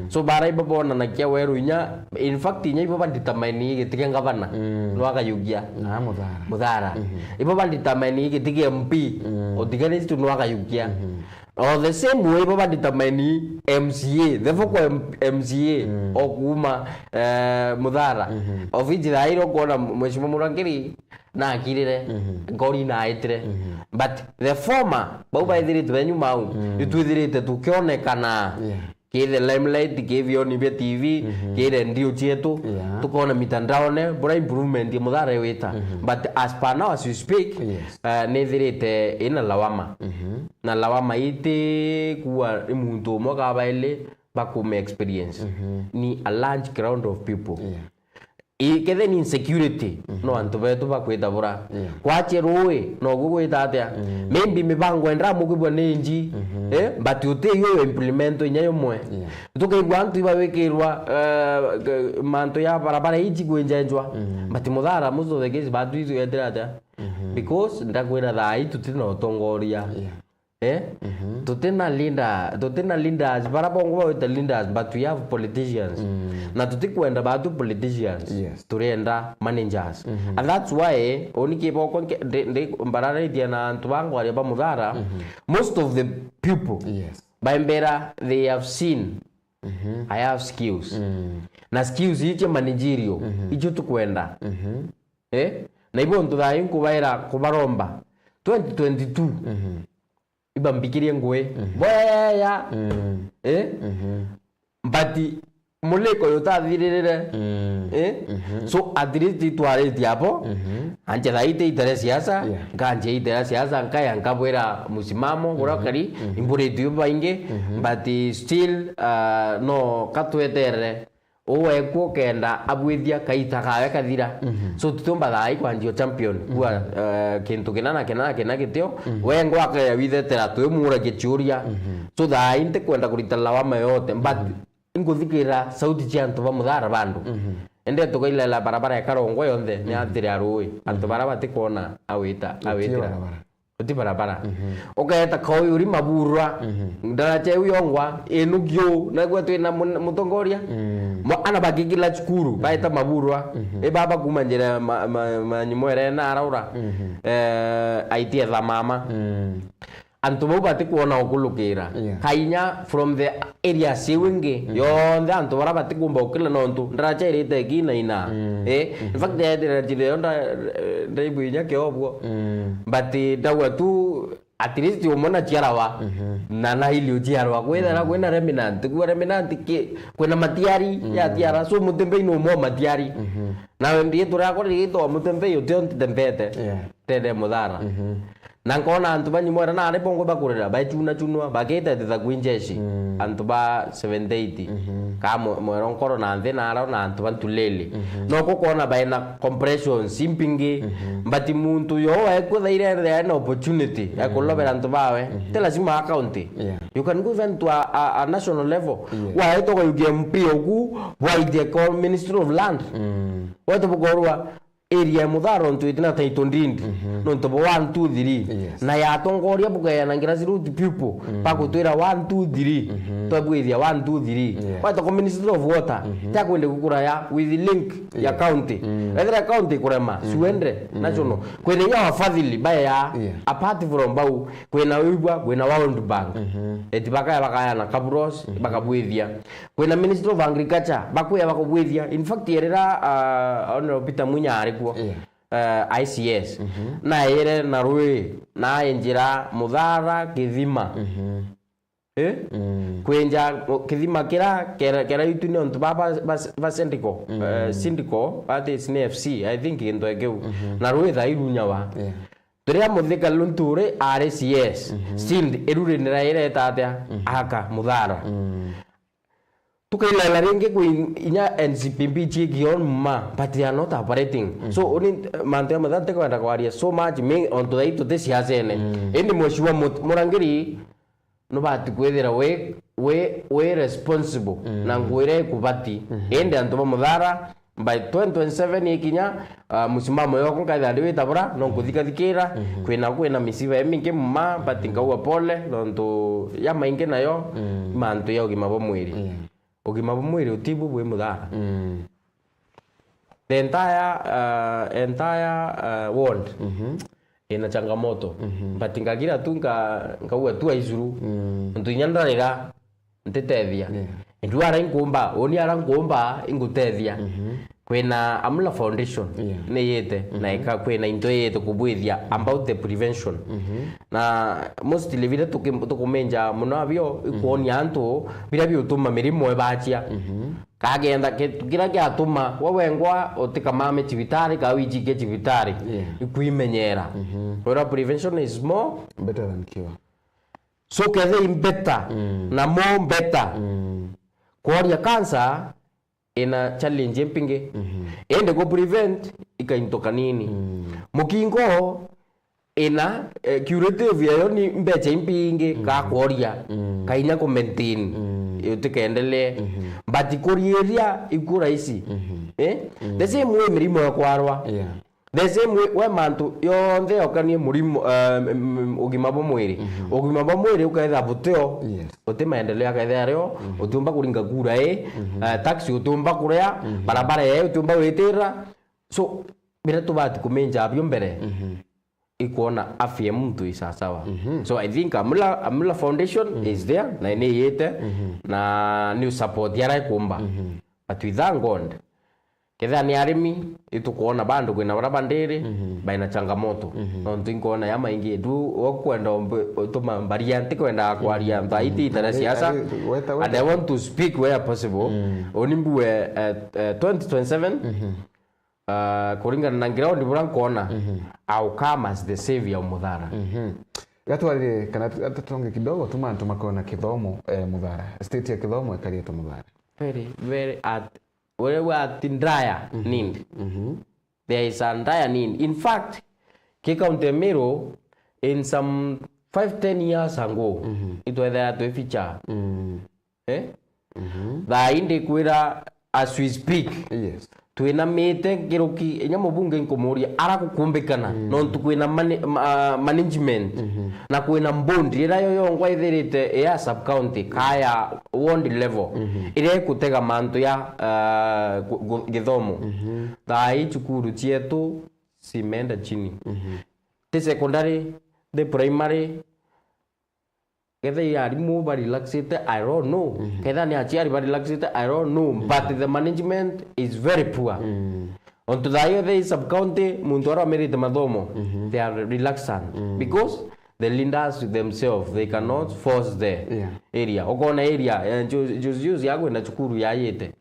So, bara ibo bonanagia weru inya, in fact, inya ibo banditameni giti kia ngavana, nwakayukia. Na Muthara. Muthara. Ibo banditameni giti kia M P, otiga riu nwakayukia. O the same way, ibo banditameni M C A, the vocal M-, M C A, o kuuma, eh, Muthara. Of which thaa iri ukwona Mheshimiwa Murangiri, nakirire, ngori naitire. But the former, bau baithiritwe benyuma au, itwithirite tukionekana. Yeah. Ki the limelight, ki vioni bia T V, ki redio cietu, yeah, tukona mitandaone, bura improvement ya Muthara iwita. But as per now, as we speak, yes, uh, nithirite ina lawama. Na lawama iti kuwa ni muntu umwe ka baili bakuma experience. Ni a large crowd of people. Yeah. I, kethe ni insecurity, no antu betu bakwita bura. Yeah. Kwache rui, no gugwita atia? Maybe mibango endra mukibwa ni inji, eh, but uti yo implement inya yomwe. Yeah. Tukaigua antu ibawikirwa, eh, ke-, mantu ya barabara iji kwinjenjwa. But Muthara, most of the case, batu isu yetira atia? Because ndakwira thaa ii tutina utongoria. Yeah. Eh? Tutina leader, tutina leaders, bara bongo bawita leaders, but we have politicians. Na tutikwenda batu politicians. Yes. Turenda managers. And that's why, oni kiboko nke-, ndi, ndi, mbararitie na antu bangwaria ba Muthara, most of the people, yes, baimbera, they have seen, I have skills. Na skills icio managerial, icio tukwenda. Eh? Na ibo ntu thaa ii nkubaira kubaromba. Twenty twenty-two. Ibambikirie ngui. Bweya. Eh? But muliko yutathiririre. Eh? So at least itwaritie abo. Anje thaa ii tiitere siasa, yeah, nkanje itera siasa, nkaya nkabwira musimamo, buria kari, imburitue baingi, but still, uh, no katweterere. Uu ekwo kenda abwithia kaita kawe kathira. So, tutiumba thaa ii kwanjia champion. Kuwa, eh, kintu kina na kina na kina gitio. We ngwaka ya withetera, twimuragia ciuria. So, thaa ii ntikwenda kurita lawama yote, but inkuthikira sauti cia antu ba Muthara bandu. Ende tukailela barabara ya Karongwa yonthe, ni atiri a rui. Antu bara batikwona awita, awitira. Barabara. Uti barabara. Ukaeta koi uri maburwa. Ndaracha iu yongwa, inu kiu, nagwe twina mun-, mutongoria. Mo-, ana bakikila cukuru, baeta maburwa. I baba kuma njira ya ma-, ma-, manyimwere na araura. Eh, aitie tha mama. antu bau batikwona ukulukira. Yeah. Kainya from the areas iu ingi, yonthe antu bara batikumba ukila nontu ndaracha irite ikinaina. Mm. Eh? In fact, ndethira njira iyo nda-, ndaigua inya kiobwo. Mm. But, eh, ndauga tu, at least umwe na ciarawa, na na ili uciarwa. Kwithira kwina remnant, kuwa remnant ki-, kwina matiari ya tiara. So, Mutembei ni umwe wa matiari. Nawe ndiitwa riakwa rigitwa Mutembei, utio ntembete. Yeah. Tende Muthara. Na nkona antu ba Nyimwera nari bongwe bakurira, baicuna cunwa, bakite thitha kwi njeshi. Antu ba seventy eight. Ka mwe-, mwero nkoro na nthi naro na antu ba Ntulili. No kukwona baina compressions impingi, but muntu yo ekwithaira ena opportunity ya kulobera antu bawe. Ti lazima a county. Yeah. You can go even to a, a, a national level. Yeah. Waetwa kwa U K M P oku, bwaithia kwa Ministry of Land. Wete bukorwa area ya Muthara ntu itina title deed. Nontu bo one, two, three. Yes. Na yatongoria bukeana ngira zero to people. Bakutwira one, two, three. Twebwithia one, two, three. Yeah. Waetwa kwa Ministry of Water. Takwende kukuraya with link ya county. Ethira county kurema, suende national. Kwina inya wafadhili baya, yeah, apart from bau, kwina wibwa, kwina World Bank. Eti bakaya bakayana kaburos, bakabwithia. Kwina Ministry of Agriculture, bakwia bakubwithia. In fact, yerera, uh, Honorable Peter Munya ari kuo. Yeah. Uh, I C S. Naere na rui, na enjira Muthara Kithima. Eh? Kwinja Kithima kira, kera, kera itu ni ontu ba, ba, ba, ba Syndico. Eh, Syndico, that is N F C, I think gintu ekeu. Na rui thaa irunyawa. Yeah. Turia Muthika Linturi ari C S, Sind irurinira ireta atia? Aka Muthara. Tukailela ringi kwi inya N C P B ciikio mma, but they are not operating. So, uni, mantu ya Muthara tikwenda kwaria so much, me ontu thai tuti siasene. Indi Mheshimiwa Mut-, Murangiri, nubati kwithira wi, wi, wi responsible na ngugi iria ikubati. Indi antu ba Muthara, by twenty twenty-seven ikinya, ah, musimamo yoko nkaithira ndi witabura, no nkuthikathikira, kwina, kwina misiba imingi mma, but nkauga pole, nontu ya maingi nayo, mantu ya ugima bwa mwiri. Yeah. Ugima bwa mwiri utibu bwi Muthara. The entire, uh, entire, uh, ward ina changamoto. But ngagira tu nka-, nkauga tu aicuru. Ntu inya ndarira, ntitethia. Yeah. Ndu ara inkumba, uni ara nkumba, ingutethia. Kwina Amula Foundation, yeah, niyite, na ika kwina into iyite kubwithia about the prevention. Na mostly bira tuki-, tukumenja muno abio, ikuonia antu bira biutuma mirimo ibachia. Kagenda kintu kiria kiatuma we wengwa utikamame cibitari, ka wijikie cibitari, yeah, ikwimenyera. Wira prevention is more better than cure. So kethe i better, na more better. Kworia cancer ina challenge impingi. Indi ku prevent ikainto kanini. Mukingo ina, eh, curative yayo ni mbecha impingi ka kworia, ka inya ku maintain, utikaendelee. But kuriiria iku rahisi. Eh? The same way mirimo ya kwarwa. Yeah. The same way, we mantu yonthe yokanie murimo, eh, m-, m-, ugima bwa mwiri. Ugima bwa mwiri ukethira butio, yes, uti maendeleo akethira ario, utiumba kuringa kura i, eh, tax utiumba kuria, barabara i utiumba witirira. So, bira tubati kumenja abio mbere, ikwona afya ya muntu i sawasawa. So, I think Amula, Amula Foundation is there, na ni iyite, na ni support ara ikumba. But we thank God. Kethira ni arimi, itukwona bandu kwina bara bandiri, baina changamoto. Nontu inkwona ya maingi, ndu ukwenda umbe utuma mbaria, ntikwenda kwaria, thaiti itara siasa. And I want to speak where possible. Uni mbue, eh, eh, twenty twenty-seven, ah, kuringana na ground bura nkwona, I'll come as the savior of Muthara. Gatwarire kana tu-, atutonge kidogo tu mantu makona kithomo, eh, Muthara. State ya kithomo ikariete Muthara. Very, very at Wherever ati dire need. There is a dire need. In fact, ki county ya Meru, in some five, ten years ago, itwethera twi feature. Eh? Thaa ii ndikwira, as we speak, yes, twinamite ngiruki, inya mubunge nkumuria, ara gukumbikana, nontu kwina mani-, ma-, management, na kwina board, ira yo yongwa ithirite ya sub county, kaya ward level, iria ikutega mantu ya, ah, gu-, gu-, githomo. Thaa ii cukuru cietu cimeenda chini. Ti secondary, ti primary, Kethira i arimu ba relaxite, I don't know. Kethira ni aciari ba relaxite, I don't know. But the management is very poor. Ontu thaa iyo the sub county, muntu aria omirite mathomo, they are reluctant. Because the leaders themselves, they cannot force the Yeah. area. Ukona area, eh, ju-, juzi juzi ya kwina cukuru yayite.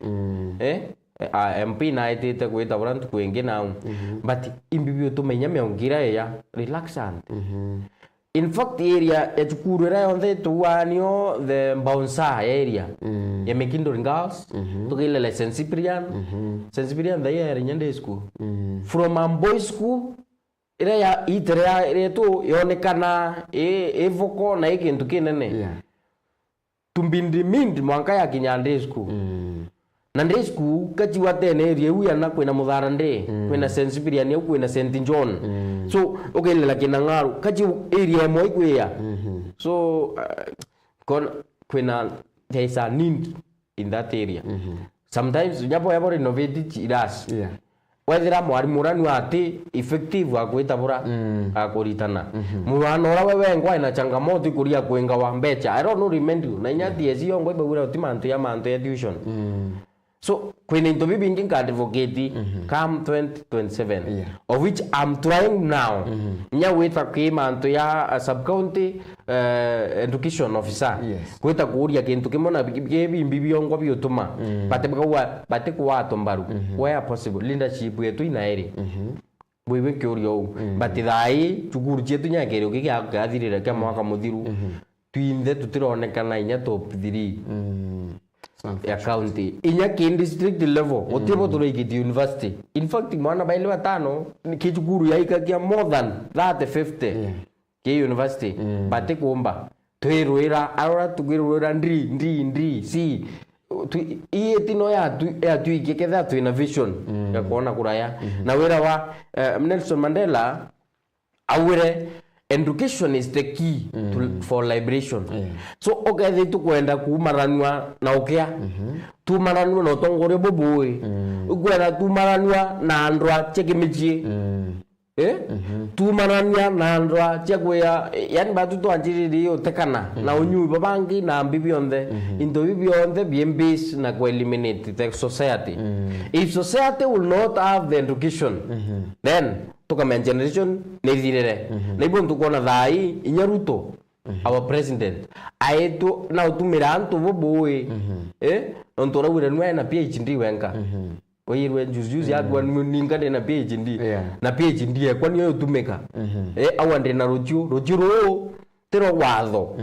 Eh? A, M P naitite gwita bura ntuku ingi nau. But imbi biutuma inya miongo ira ya reluctant. In fact, area ya cukuru ira yonthe tuanio the bouncer ya area ya Mikindori Girls, tukilele Saint Cyprian. Saint Cyprian the area inya day school. From a boys school, ira ya itere ya retu yonekana i, i voko na i kintu kinene. Yeah. To be determined mwanka ya kinya day school. Na day school, kachiwa tene area iu yana kwina Muthara Day, kwina Saint Cyprian, au kwina Saint John. So, ukelela kina Ng'aru, kachi area imwe ikwiya. So, uh, kon-, kwina, there is a need in that area. Sometimes, nyapo yabo renovate chiras. Yeah. Wethira mwarimu uria nu ati effective akwita bura, akuritana. Mwana uria we wengwa ena changamoto ikuria kwinga wa mbecha. I don't know, remind you. Na inya T S C yongwa ibawira uti mantu ya mantu ya tuition. So, kwina into bibingi nka advocate come twenty twenty-seven, Yeah. of which I'm trying now. Inya wita ki mantu ya, uh, sub county, eh, education officer. Yes. Kwita kuuria kintu kimwe na bi-, bi-, bimbi biongwa biutuma. Bati bakaua, bati kuwatwa mbaru. Where possible, leadership yetu inairi. Bwiwe nkiuria uu. But thaa ii, cukuru cietu nya kirio giki gia-, giathirire kia mwaka muthiru. Twinthe tutironekana inya top three ya county. Inya ki district level, gutibo turaikitie university. In fact, mwana baili batano, ki cukuru yaikakia more than thirty, fifty. Yeah. Ki university, bati kumba. Twirwira, arora tukirwira ndri, ndri, ndri, si. Tu-, ii ti no yatu-, yatuikie kethira twina vision ya kuona kuraya. Na wira wa, eh, Nelson Mandela augire, "Education is the key to, for liberation." Yeah. So, ukethira tukwenda kuumaranua na ukia, tuumaranua na utongoria bubui, ukwenda tuumaranua na andu a chekimichie. Eh? Tuumanania na andu a cia kwia, yani, batu twanjiririe utekana na unyui babangi na mbi bionthe. Into bi bionthe bi base na ku eliminate the society. If society will not have the education, then tukamenya generation ni ithirire. Na ibo ntukwona thaa ii, inya Ruto, our president, aetu na utumira antu bubui. Eh? Nontu uraugire nwe na P H D wenka. Wayirwe juzi juzi akwa ni-, ninga ndina P H D. Yeah. Na P H D ekwa niyo yutumika. Eh, awa ndina ruchiu, ruchiu ruu tiro watho.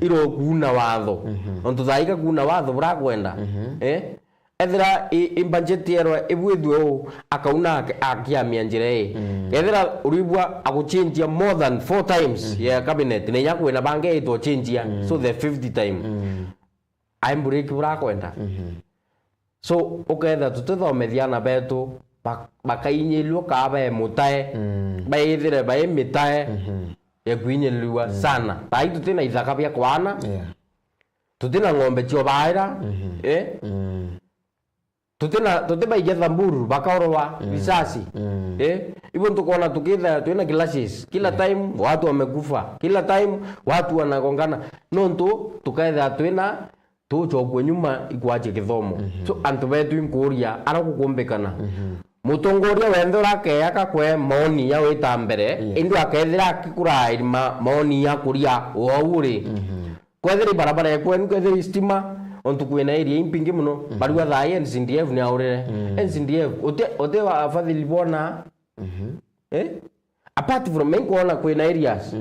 Iro kuuna watho. Nontu thaa ika kuuna watho burakwenda. Eh? Ethira i, i budget yerwa ibwithwe uu, akauna ak-, akiamia njira ii. Ethira uribwa aguchinjia more than four times ya cabinet, na inya kwina bangi aitwa chinjia. So the fifth time. Ai break burakwenda. So, uketha tutithomethia ana betu, ba-, bakainyilua kaa bae mutae, baithire bai mitae ya kuinyilua sana. Thaa ii tutina ithaka bia kwana, Yeah. tutina ng'ombe cio baira, eh? Tutina, tutibaigia thamburu, bakaorwa risasi. Eh? Ibo ntukona tukitha twina clashes. Kila time watu wamekufa. Kila time watu wanagongana. Nontu tuketha twina tuchokwe nyuma ikwachia kithomo. So, antu betu inkuria, ara gukumbikana. Mutongoria wenthe urakeaka kwe maoni ya wita mbere, Yes. indi akethira akikuraa irima maoni ya kuria wau uri. Kwethira ibarabara ya kwenu, kwethira istima, ontu kwina area impingi muno, barua thaa ii N C D F ni aurire. N C D F, uti, uti wa afadhali bona? Eh? Apart from, inkwona kwina areas.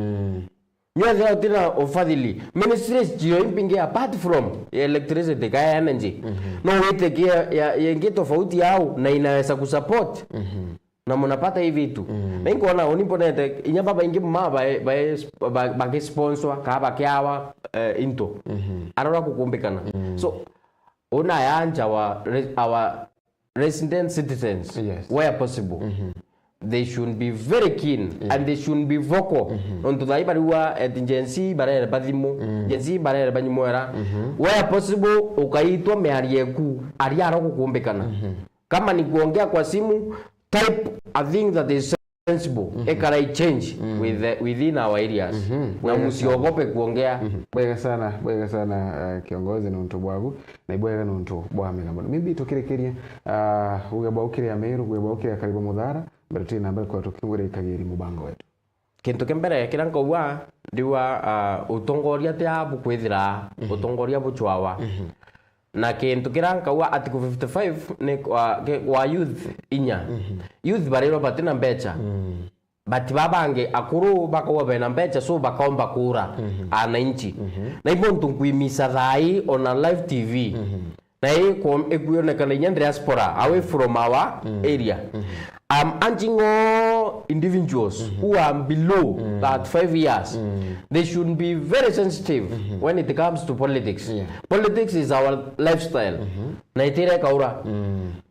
Nywethira utina ufadhili. Ministries cio impingi apart from electricity, kaya energy. No wite ki ya, ya, yengi tofauti yao na inaweza kusupport. Na munapata hii vitu. Na inkwona uni mbonete, inya babaingi ma ba, ba, ba, bakisponsor, ka bakiawa, eh, into. Arora kukumbikana. So, una yanja wa re-, our resident citizens, Yes. where possible, they should be very keen Yeah. and they should be vocal. Nontu thaa ii bariua eti Gen Z barere bathimu, Gen Z barere banyumwera. Where possible, ukaitwa miario eku, aria aro gukumbikana. Kama ni kuongea kwa simu, type a thing that is sensible, ikarai change with the, within our areas. Na musiogope kuongea. Bwega sana, bwega sana, uh, kiongozi, nontu bwagu, na ibwega nontu bwa mithambo. Maybe tukirikiria, uh, uge bwa ukiria Meru, uge bwa ukiria Kariba Muthara, but tena mbere kwa tukingurikagiri mubango wetu. Kintu kia mbere kiria nkauga, ndiuga, uh, utongoria ti aa bukwithira, utongoria buchwawa. Na kintu kiria nkauga, Article fifty-five ni kwa, ki-, kwa youth inya. Youth barirwa batina mbecha. But babangi akuru bakauga bena mbecha, so bakaomba kura ananchi. Na ibo ntu nkwimisa thaa ii on a live T V. Na ii kwon-, ikwonekana inya diaspora, away from our area. I'm urging all individuals who are below thirty-five years, they should be very sensitive when it comes to politics. Yeah. Politics is our lifestyle. Na itireka ura.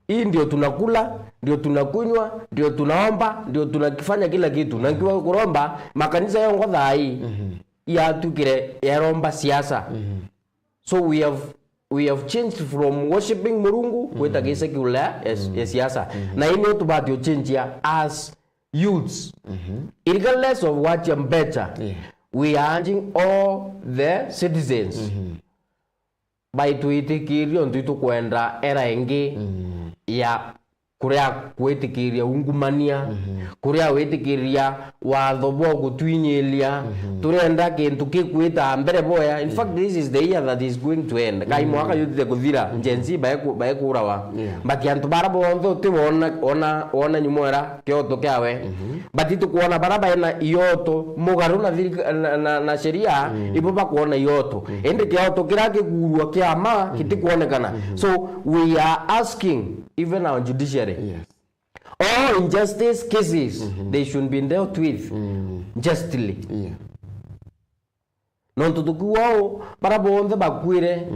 Hii ndio tunakula, ndio tunakunywa, ndio tunaomba, ndio tunafanya kila kitu. Na nkiwa kuromba, makanisa yongo thaa ii yatukire yaromba siasa. So we have, we have changed from worshiping Murungu gwita gi secular ya, ya siasa. Na ini tubati uchenjia as youths. Regardless of what you better, we are urging all the citizens baitwitikirie untu itukwenda era ingi ya kuria kwitikiria ungumania, kuria witikiria watho bwa gutwinyiria. Turenda kintu kikwita mbere boya. In fact, this is the year that is going to end. Kai mwaka yutite kuthira, Gen Z baeku-, baekurawa. Yeah. But antu bara bonthe uti wona, wona, wona nyuma era kioto kiawe. But itukwona bara baena ioto mugaru na thirika-, na, na, na sheria, ibo bakwona ioto. Indi kioto kiria kigurua kiama kitikwonekana. So we are asking even our judiciary, yes, all injustice cases, they should be dealt with justly. Yeah. Nontu tukiuga uu, bara bonthe bakwire,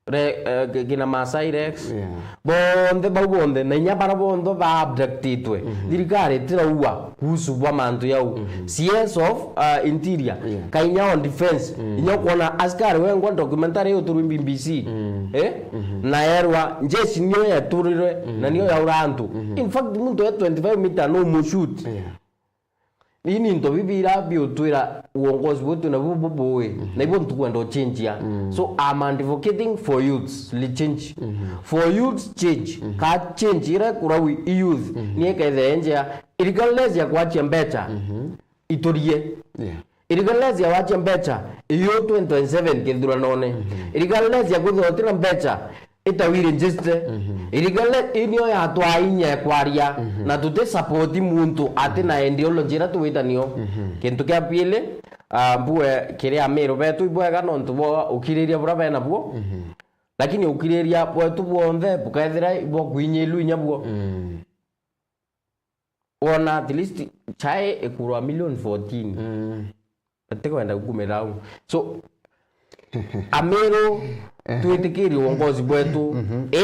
re-, eh, ki-, kina Maasai Rex, yeah, bonthe bau bonthe, na inya bara bonthe ba abductitwe, thirikari itiraua kuhusu bwa mantu yau. C S of, uh, Interior, yeah, kainya on defense, inya ukwona askari wengwa documentary iyo turwi B B C, eh? Na erwa njeshi niyo yeturirwe, na niyo yaura antu. In fact, muntu e twenty-five meter no mushoot. Yeah. Ii ni into bibi ira biutwira uongozi bwetu na bu bubui, na ibo ntukwenda uchenjia. So I'm advocating for youths, li change. For youths change. Ka change ira ikurawi i youth, ni ikethe enjea. Regardless ya kwachia mbecha, iturie. Yeah. Regardless ya wachia mbecha, iyo twenty twenty-seven kithuranone. Regardless ya kwithirwa utina mbecha, itawire njiste. Irigale inio yatwaa inya ya kwaria, na tuti support muntu ati na ideology ira tugwitanio. Kintu kia pili, ah, mbue kiri Amiru betu ibwega nontu bwa ukiriria bura bena buo. Lakini ukiriria bwetu bwonthe bukethira ibwa kwinyilua inya buo. Wona at least chai ikurwa million fourteen. Atikwenda gukumira au. So, Amiru, twitikirie uongozi bwetu.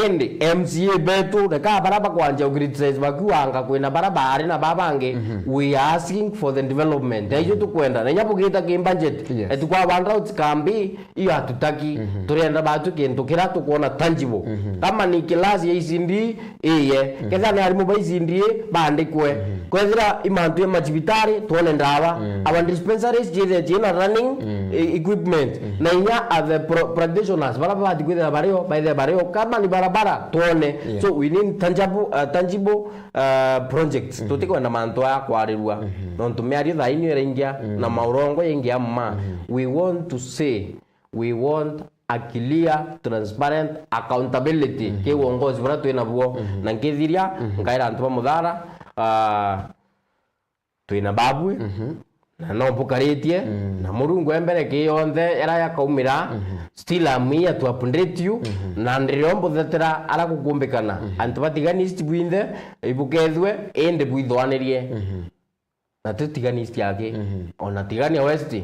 Indi M C A betu, reka bara bakwanjia ku criticize bakiuga anga kwina bara baari na babangi. We are asking for the development. Na icio tukwenda. Na inya bugita ki budget. Yes. Eti kwa hand out kambi, iyo hatutaki. Turenda batu kintu kira tukwona tangible. Kama ni class ya E C D, iye. Kethira ni arimu ba E C D A, bandikwe. Kwethira i mantu ya macibitari, twone ndawa. Our dispensaries ciithe ciina running, e-, equipment. Na inya a the pro-, practitioners, bara babati kwithira bario, baithe bario. Kama ni barabara, twone. Yeah. So we need tangible, uh, tangible, uh, projects. Tutikwenda mantu aya kwarirua. Nontu miario thaa ino iraingia, na maurongo yaingia ma. We want to say, we want a clear, transparent accountability ki uongozi buria twina buo. Na nkithiria, nkaira antu ba Muthara, ah, twina babui, na no bukaritie, na Murungu e mbere ki yonthe era yakaumira, still I'm here to update you, na ndirio mbuthetera ara gukumbikana. Antu ba Tigania East bwinthe, ibukethue, indi bwithwanirie. Na ti Tigania East aki, ona Tigania West,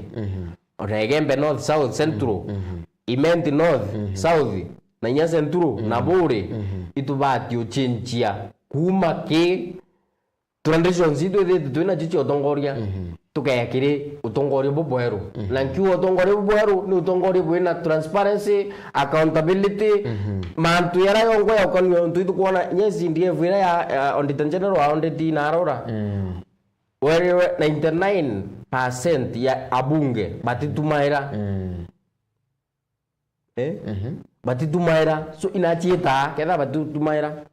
ona Igembe North, South, Central, Imenti North, South, na inya Central, na Buuri, itubati uchenjia kuuma ki traditions itwithite twina cio cia utongoria, tukeya kiri utongoria bubweru. Na nkiuga utongoria bubweru ni utongoria bwina transparency, accountability, mantu yara yongo ya ukanua, untu itukwona inya C D F ira ya, ya Auditor General audit na arora. Werewe ninety-nine percent ya abunge batitumaira. Mm. Eh? Mhm. Batitumaira. So, inachiita, ketha batitumaira.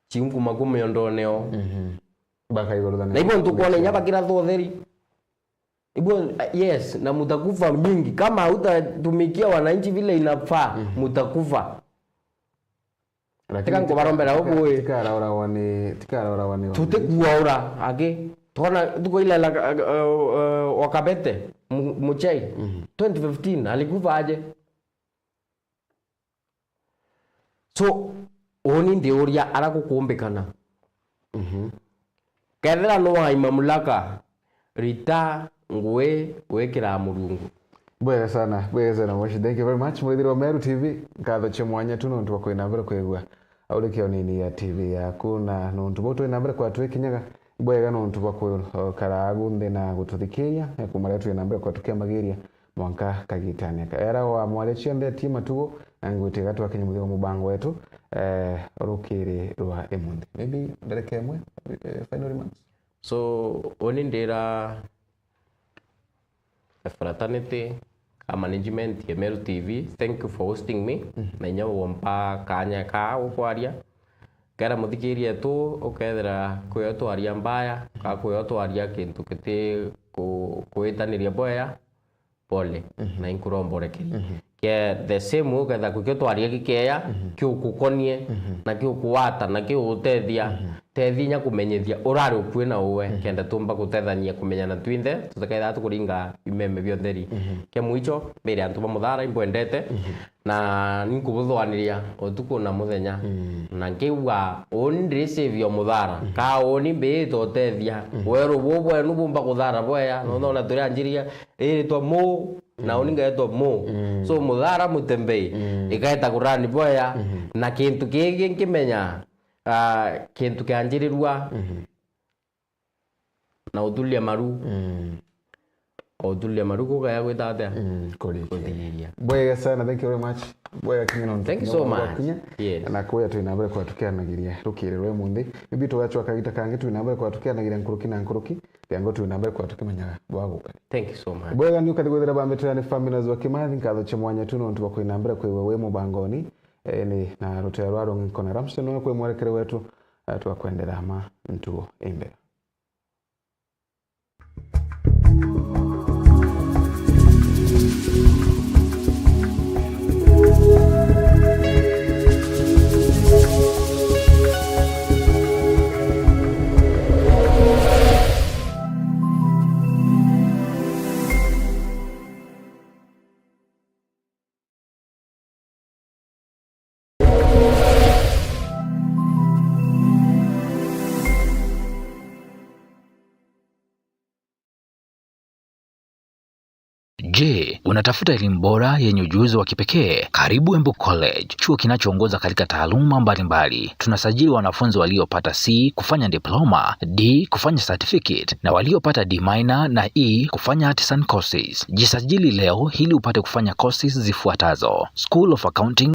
Chinkuma ku miondone o. Mhm. Bakaigurutha. Na ibo ntukwona inya bakira thotheri. Ibo, uh, yes, na mutakufa nyingi. Kama hutatumikia wananchi vile inafaa, mhm, mutakufa. Lakini tika nkubarombera tika, ubu ii. Tikarauragwa ni, tikarauragwa ni wananchi. Tutikuaura aki. Twona tuko ile la, uh, uh, Wakabete, Mu-, Muchai. Mhm. Twenty fifteen, alikufa aje? So, uni ndiuria ara gukumbikana. Mhm. Kethira nwaima mulaka, rita ngui wikira Murungu. Bwega sana, bwega sana, Mwashi. Thank you very much. Murithiri wa Meru T V, nkatho cia mwanya tu nontu bwa kwina mbere kwigua aurikio nini ya T V yaku, na nontu bau twina mbere kwa twikinyaga, bwega nontu bwa kwikara agu nthi na gututhikiria, kuma riria twina mbere kwa tukiamagiria mwanka kagitani aka. Era wa mwari cionthe ti matugo, na ngwitiga twakinya muthia wa mubango wetu, eh, rukiri rwa imunthi. Maybe ndereke imwe, eh, final remarks? So, uni ndira the fraternity, a management ya Meru T V, thank you for hosting me. Mhm. Na inya wompa kanya ka gukwaria. Kera muthikiria tu, ukethira kwiyo twaria mbaya, ka kwiyo twaria kintu kiti ku-, kwitaniria bwea, pole, mhm, na inkuromborekeria. Mhm. Ke the same way, ukethira kwikio twaria gikeya, mhm, kiukukonie, mhm, na kiukuwata, na kiugutethia, mhm, tethia inya kumenyithia urari ukui na uwe, mhm, kenda tumba gutethania kumenyana twinthe, tutikethira tukuringa imeme bia utheri. Mhm. Kia mwicho, mbire antu ba Muthara, imbwendete, mhm, na ninkubuthwaniria utuku na muthenya. Mm. Na nkiuga, uni ndiri save o Muthara, mhm, ka uni mbiite utethia, mhm, weru bu bwenu bumba kuthara bwea, mhm, nontu ona turi anjiria, iritwa Mu, na, mm, uni ngetwa Mu. Mm. So, Muthara Mutembei, mm, ikaeta kurani bwea, mhm, na kintu kingi nkimenya, ah, kintu kianjirirua, mhm, na utulia maru. Mm. O utulia maru kugaya gwita atia? Mm, kuri. Kuthigiria. Bwega sana, thank you very much. Bwega kinya nontu. Thank you so much. Yes. Na kuya twina mbere kwa tukianagiria rukiri rwa imunthi. Maybe tugacwa kagita kangi twina mbere kwa tukianagiria nkuruki na nkuruki. Kiango twina mbere kwa tukimenyaga bwaguka. Thank you so much. Bwega ni ukathi gwithira bambitira ni Faminas wa Kimathi, nkatho cia mwanya tu nontu bwa kwina mbere kwiwe wi mubangoni. Eh, ni na rutere rwa rungi nkona Ramsey no kwi mwerekere wetu, eh, twakwendera ma ntugo imbere. Je, unatafuta elimu bora yenye ujuzi wa kipekee? Karibu Embu College, chuo kinachoongoza katika taaluma mbalimbali. Tunasajili wanafunzi waliopata C kufanya diploma, D kufanya certificate, na waliopata D minor na E kufanya artisan courses. Jisajili leo ili upate kufanya courses zifuatazo: School of Accounting,